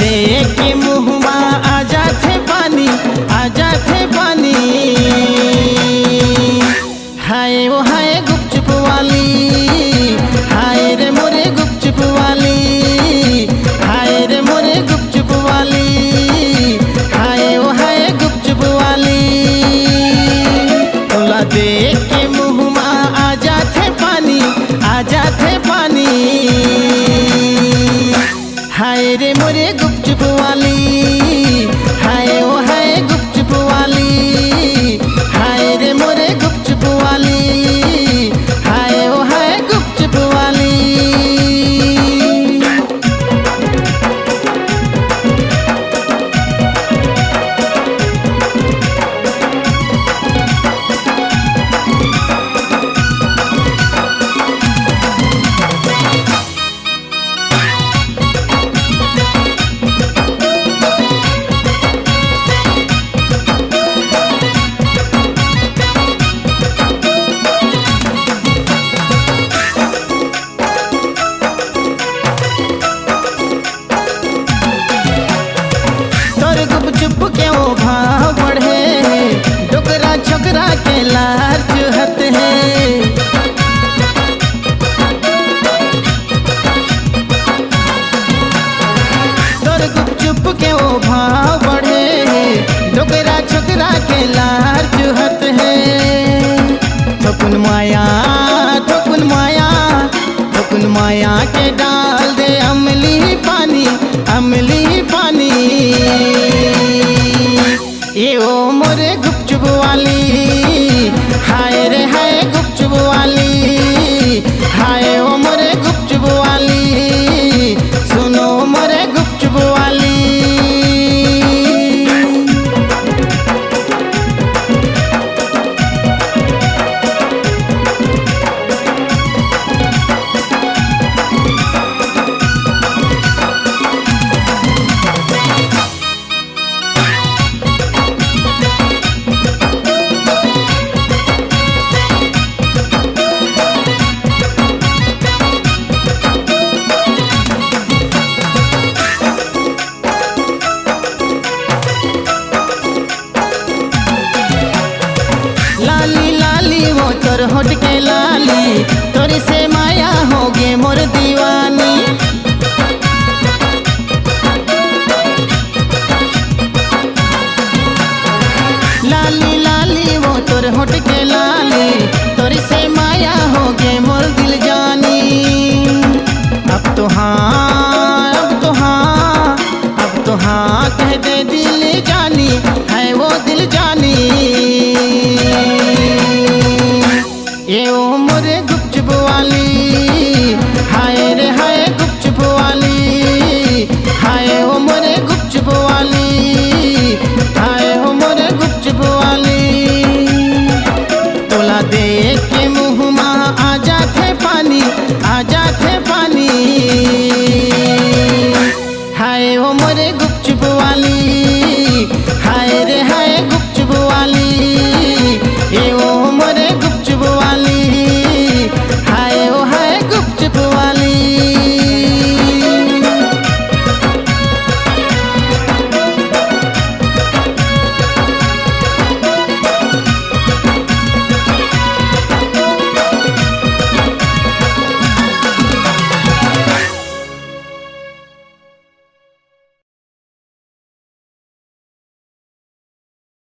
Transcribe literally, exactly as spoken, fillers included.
देख के मुँह मा आ जाथे पानी, आ जाथे पानी। हाय ओ हाय गुपचुप वाली, हाय रे मोरे गुपचुप वाली, हाय रे मोरे गुपचुप वाली, हाय ओ हाय गुपचुप वाली। तोला देख के मुँह मा आ जाथे पानी, आ जाथे पानी। हाय रे मोरे गुपचुप वाली, हाय ओ हाय गुपचुप वाली, हाय रे मोरे गुपचुप वाली, हाय ओ हाय गुपचुप वाली। तोर गुपचुप के ओ भाव बढ़े हे, डोकरा छोकरा के लार चुहत हे। तोर गुपचुप के ओ भाव बढ़े हे, डोकरा छोकरा के लार चुहत हे। थोकुन माया, थोकुन माया, थोकुन माया के डाल दे अमली पानी, अमली पानी। ए ओ मोरे गुपचुप वाली, हाय रे हाय गुपचुप वाली, हाय ओ मोरे गुपचुप वाली, सुनो मोरे गुपचुप वाली। लाली लाली वो तोर होठ के लाली, तोर से माया होगे मोर दीवानी। लाली लाली वो तोर होठ के लाली, तोर से माया होगे मोर दिल जानी। अब तो हाँ, अब तो हाँ, अब तो हाँ कह दे दिल जानी, है वो दिल जानी। ए ओ मोरे गुपचुप वाली, हाय रे हाय गुपचुप वाली, हाय ओ मोरे गुपचुप वाली, हाय ओ मोरे गुपचुप वाली। तोला देख के मुँह मा आ जाथे पानी, आ जाथे पानी। हाय ओ मोरे गुपचुप वाली, हाय रे हाय गुपचुप वाली, ए ओ